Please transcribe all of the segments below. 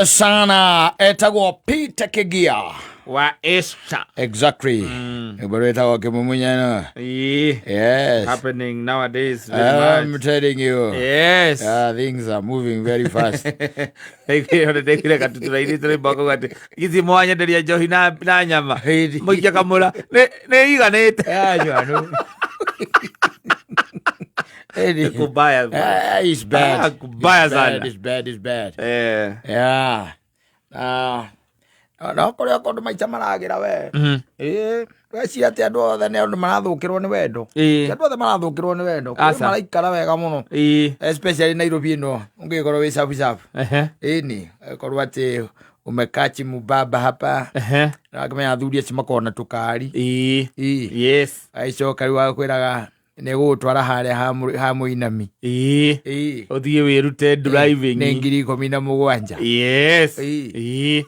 Sana etagwo Peter Kigia. Wa Esther. Exactly. Rwĩmbo rwĩtagwo Kĩmumunyano. Ĩĩ. Yes. Happening nowadays very I'm much. telling you. Yes. Things are moving very fast. Ndekire gatutura-inĩ tũrĩmbo kau atĩ githi mwanyenderia njohi na nyama Ĩĩ. mũikia kamũra nĩ iganĩte. Anyua no. Ĩĩ. Kubaya. Ah, it's bad. Ah, kubaya It's bad, sana. It's bad, it's bad. Eh. Yeah. Ah, no kũrĩa kũndũ maica maragĩra we. Ĩĩ, weciria atĩ andũ othe nĩ andũ marathũkĩrwo nĩ wendo. Ĩĩ. Ti andũ othe marathũkĩrwo nĩ wendo. Kũrĩ Aca. maraikara wega mũno. Ĩĩ. Especially Nairobi ĩno, ũngĩgĩkorwo wĩ safu safu. Ehe. Ĩni, korwo atĩ umekachi mubaba hapa. Ehe. Na akĩmenya athuri acio makoragwo na tũkari. Ĩĩ. Ĩĩ. Yes. Agĩcoka rĩu agakwĩraga nĩ gũgũtwara harĩa ha mũinami. Ĩĩ. Ĩĩ. Ũthiĩ wĩrute driving. Nĩ 17,000. Yes. Ĩĩ. Ĩĩ.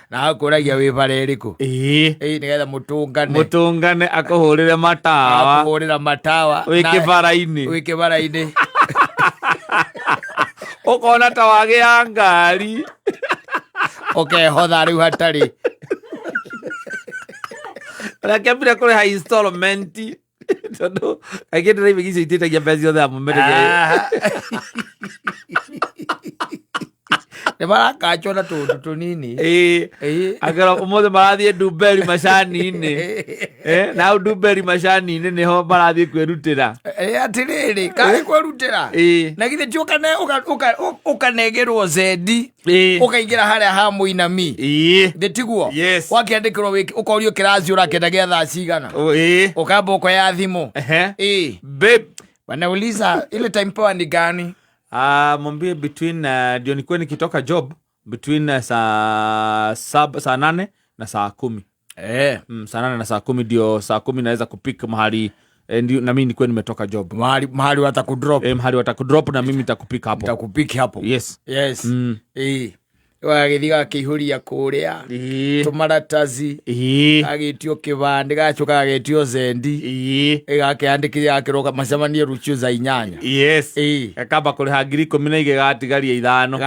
Na akũragia wĩ bara ĩrĩkũ. Ĩĩ. Ĩĩ, nĩgetha mũtũngane. Mũtũngane akũhũrĩre matawa. Akũhũrĩra matawa. Wĩ Na- kĩbara-inĩ. Wĩ kĩbara-inĩ. Ũkona ta wagĩa ngari. Ũkehotha rĩu hatarĩ. Ũrĩa kĩambire kũrĩha installment tondũ kaingĩ driving icio itĩtagia mbeca ciothe amwe. Ah. Nĩ marakachwo na tũndũ tũnini. Ĩĩ. Ĩĩ. Angĩkorwo ũmũthĩ marathiĩ Ndumberi macani-inĩ. Eh, na hau Ndumberi macani-inĩ nĩho marathiĩ kwĩrutĩra. Ĩ, atĩrĩrĩ karĩ kwĩrutĩra. Ĩĩ. Na githĩ ti ũkanegerwo zendi Ĩĩ. ũkaingĩra harĩa ha mũinami. Ĩĩ. Thĩ tiguo? Yes. Wakĩandĩkĩrwo ũkorio kĩraci ũrakĩenda gĩa thaa cigana. Oh, ĩĩ. Ũkamba ũkoya thimũ. Ehe. Ĩĩ. Babe. Wanauliza ile time poa ni gani? Ah, mwambie between ndio nikuwe nikitoka job between saa 7, saa 8 na saa 10. Eh. Saa 8 na saa 10 ndio saa 10 naweza kupik mahali ndio na mimi nikuwe nimetoka job. Mahali watakudrop. Mahali watakudrop na mimi nitakupik hapo. Nitakupik hapo. Yes. Yes. Ĩĩ. Wagĩthiĩ gakĩihũria kũrĩa. Ĩĩ. Tũmaratathi. Ĩĩ. Gagĩtio kĩbandĩ gacoka gagĩtio zendi. Ĩĩ. Gakĩandĩkithia gakĩroka macemanie rũciũ thaa 8. Yes. Ĩĩ. Gakamba kũrĩha 12,000 gatigaria 5.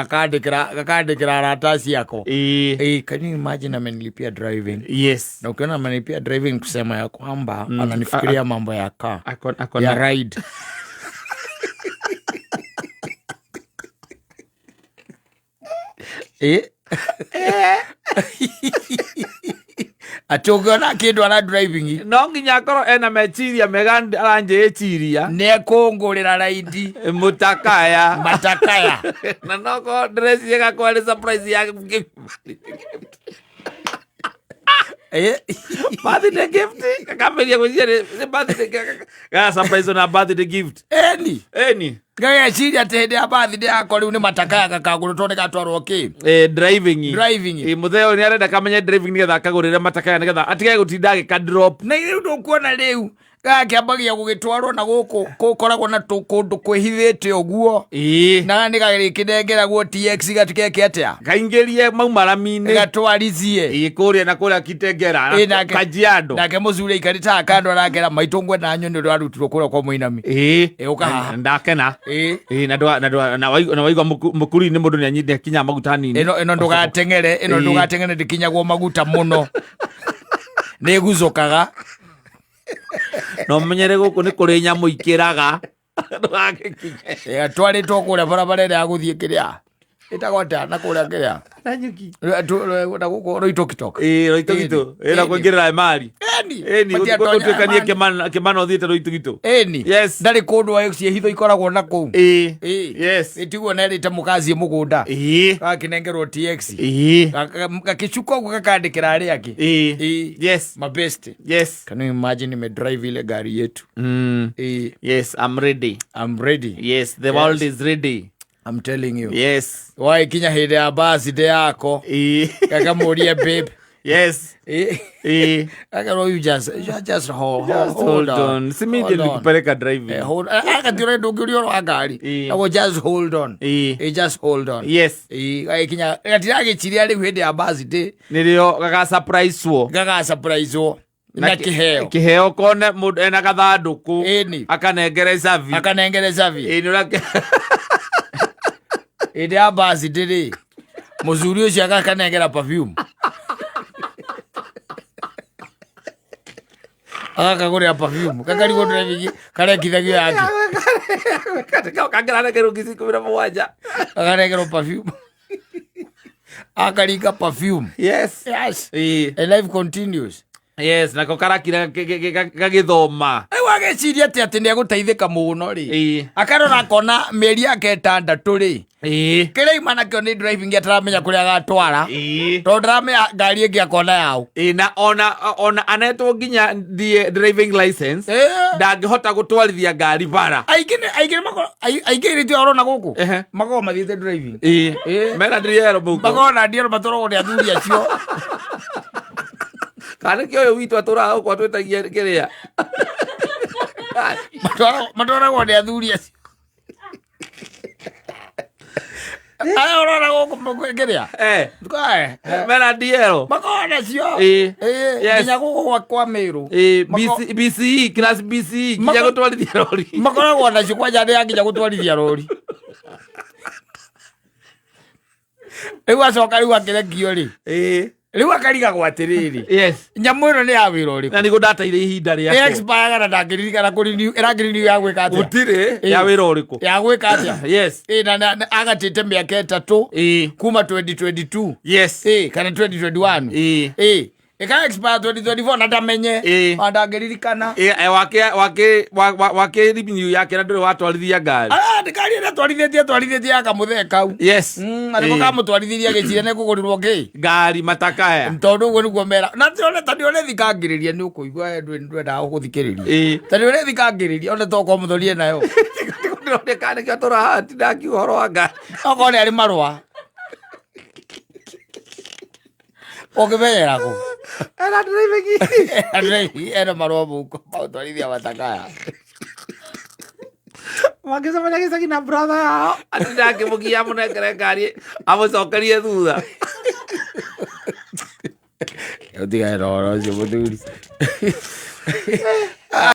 Gakandĩkĩra arata ciako. Ĩĩ. Ĩĩ, can you imagine amenilipia driving? Yes. Na ukiona amenilipia driving kusema ya kwamba ananifikiria mambo ya car. Ako Ya na ride. Ĩ. Atĩ ũngĩona akĩndwara driving no nginya akorwo ena meciria mega aranjĩciria. Nĩ ekũngũrĩra raidi. Mũtakaya. Matakaya. Na nokorwo ndĩreciria gakwa nĩ surprise ya Ĩ. birthday gift. Gakambĩrĩria gwĩciria nĩ birthday gift. Ga surprise na birthday gift. Eni. Eni. Gageciria atĩ hĩndĩ ya birthday yakwa rĩu nĩ matakaya gakagũrwo tondũ nĩ gatwarwo kĩ? Driving. Driving. Mũthee ũyũ nĩ arenda kamenye driving nĩgetha akagũrĩre matakaya nĩgetha atige gũtinda agĩka drop. Na rĩu ndũkuona rĩu gakĩambagia gũgĩtwarwo na gũkũ gũkoragwo na kũndũ kwĩhithĩte ũguo. Ĩĩ. Na nĩ gagĩkĩnengeragwo TX gatikeeke atĩa? Kaingĩrie mau marami-inĩ. Gatwaricie. Ĩĩ, kũrĩa na kũrĩa Kitengera. Ĩĩ, Kajiado. Nake mũcuri aikarĩte kando arakera maitũ ngwenda nyoni ũrĩa warutirwo kũrĩa kwa mũinami. Ĩĩ. Ĩĩ, ũka haha. Ndakena. Ĩĩ. Ĩĩ, na waigua mũkuri-inĩ mũndũ nĩ akinyaga maguta hanini. Ĩno ndũgateng'ere, ĩno Ĩĩ. ndũgateng'ere ndĩkinyagwo maguta mũno. Nĩ ĩgucũkaga. Na ũmenyere gũkũ nĩ kũrĩ nyamũ ikĩraga. Ndũgagĩkinye. Ĩĩ, atwarĩtwo kũrĩa barabara ĩrĩa ya gũthiĩ kĩrĩa. Ĩtagwo atĩa na kũrĩa kĩrĩa? Nanyuki. Na gũkũ Roitoktok. Ĩĩ, Roitoktok. Ĩĩ, na Ĩni. kũingĩrĩra Emali. Ĩni. Ĩni, Matiatonya gũtuĩkanie Emali. Kĩmana ũthiĩte Roitoktok. Ĩni. Yes. Ndarĩ kũndũ ciĩhitho ikoragwo na kũu. Ĩĩ. Ĩĩ. Yes. Ĩtiguo nerĩte mũkaciĩ mũgũnda. Ĩĩ. Gakĩnengerwo TX. Ĩĩ. Gakĩcuka ũguo gakandĩkĩra arĩa angĩ. Ĩĩ. Ĩĩ. Yes. Mabest. Yes. Can you imagine nimedrive ile gari yetu? Ĩĩ. Yes, I'm ready. I'm ready. Yes, the world is ready. I'm telling you. Yes. Waikinya hĩndĩ ya birthday yako. Ĩĩ. Gakamũria babe. Yes. Ĩĩ. Ĩĩ. Gakerwo you just Just hold hold on. on. Si mimi Hold ndiye on. nilikupeleka driving. Eh, hold akati ũrenda ũngĩũria ũhoro wa ngari. Ĩĩ. Naguo just hold on. Ĩĩ. Ĩĩ, just hold on. Yes. Ĩĩ, gagĩkinya gatiragĩciria rĩu hĩndĩ ya birthday Nĩrĩo gagasurprise-wo. gagasurprise-wo na kĩheo. Kĩheo kone mũndũ ena gathandũkũ. Ĩni. Akanengere cabi. Akanengere cabi. Ĩĩ, nĩ ũrake- Hĩndĩ ya birthday rĩ. Mũcuri ũcio agakanengera perfume. Agakagũrĩra perfume. Kakarigwo driving karekithagio yake. Kangĩranekerwo ngiri 17. Akarengerwo perfume. Akaringa perfume. Yes. Yes. Ĩĩ. And life continues. Yes, nako karakira gagĩthoma. Rĩu ageciria atĩ atĩ nĩ egũteithĩka mũno rĩ. Ĩĩ. Akarora akona mĩeri yake ĩtandatũ rĩ. Ĩĩ. Kĩrĩa ima nakĩo nĩ driving ataramenya kũrĩa agatwara. Ĩĩ. Tondũ ndaramenya ngari ĩngĩ akona yaũ. Ĩĩ, na ona anetwo nginya driving license ndangĩhota gũtwarithia ngari bara. Aingĩ nĩ aingĩ nĩ makoragwo aingĩ airĩtu aya ũrona gũkũ Ehe. makoragwo mathiĩte driving. Ĩĩ. Ĩĩ. Mena ndiriero mũhuko. Makoragwo na ndiero matwaragwo nĩ athuri acio. Kana nĩkĩo ũyũ witũ atũraga gũkũ atwĩtagia kĩrĩa. Matwaragwo nĩ athuri acio. Aya ũrona gũkũ kĩrĩa. Eh. Eh. Mena ndiero. Makoragwo nacio. Ĩĩ. Ĩĩ, Yes. nginya gũkũ gwa kwa Meru. Ĩĩ, BC BCE, class BCE, nginya gũtwarithia rori. Makoragwo nacio kwanja nĩ ya nginya gũtwarithia rori. Rĩu acoka rĩu akĩrekio rĩ. Ĩĩ. Rĩu akarigagwo atĩrĩrĩ. Yes. Nyamũ ĩno nĩ ya wĩra ũrĩkũ? Na nĩguo ndateire ihinda Ĩ rĩakwa. expire na ndangĩririkana kũ renew, ĩrakĩ-renew ya gwĩka atĩa? Gũtirĩ Ĩĩ. ya wĩra ũrĩkũ. Ya gwĩka atĩa? Yes. Ĩ, na agatĩte mĩaka 3 Ĩĩ. kuma 2022. Yes. Ĩ, kana 2021. Ĩĩ. Ĩ, ĩka expire 2024 na ndamenye. Ĩ. Ona ndangĩririkana. Ĩĩ, eh, wake renew yake na ndũrĩ watwarithia ngari. Ah, ndikari ĩrĩa twarithĩtie twarithĩtie ya kamũthee kau. Yes. Na nĩko Ĩĩ. kamũtwarithirie agĩciria nĩ kũgũrĩrwo kĩ. Ngari matakaya. Tondũ ũguo nĩguo mera. Na tione ta ndione thikangĩrĩria nĩ ũkũigua we ndwendaga gũthikĩrĩria. Ĩĩ. Ta ndione thikangĩrĩria one tokorwo mũthoni nayo. Ndĩroneka kana nĩkĩo tũrahatinda akiuga ũhoro wa ngari. Okorwo nĩ arĩ marũa. Ũngĩmenyera kũ? Ena driving. Ena marũa mũhuko ma gũtwarithia matakaya. Mangĩcemania gĩcagi na brother yao atinda akĩmũgia amũnengere ngari amũcokerie thutha. Ũtigane na ũhoro ũcio mũthuri.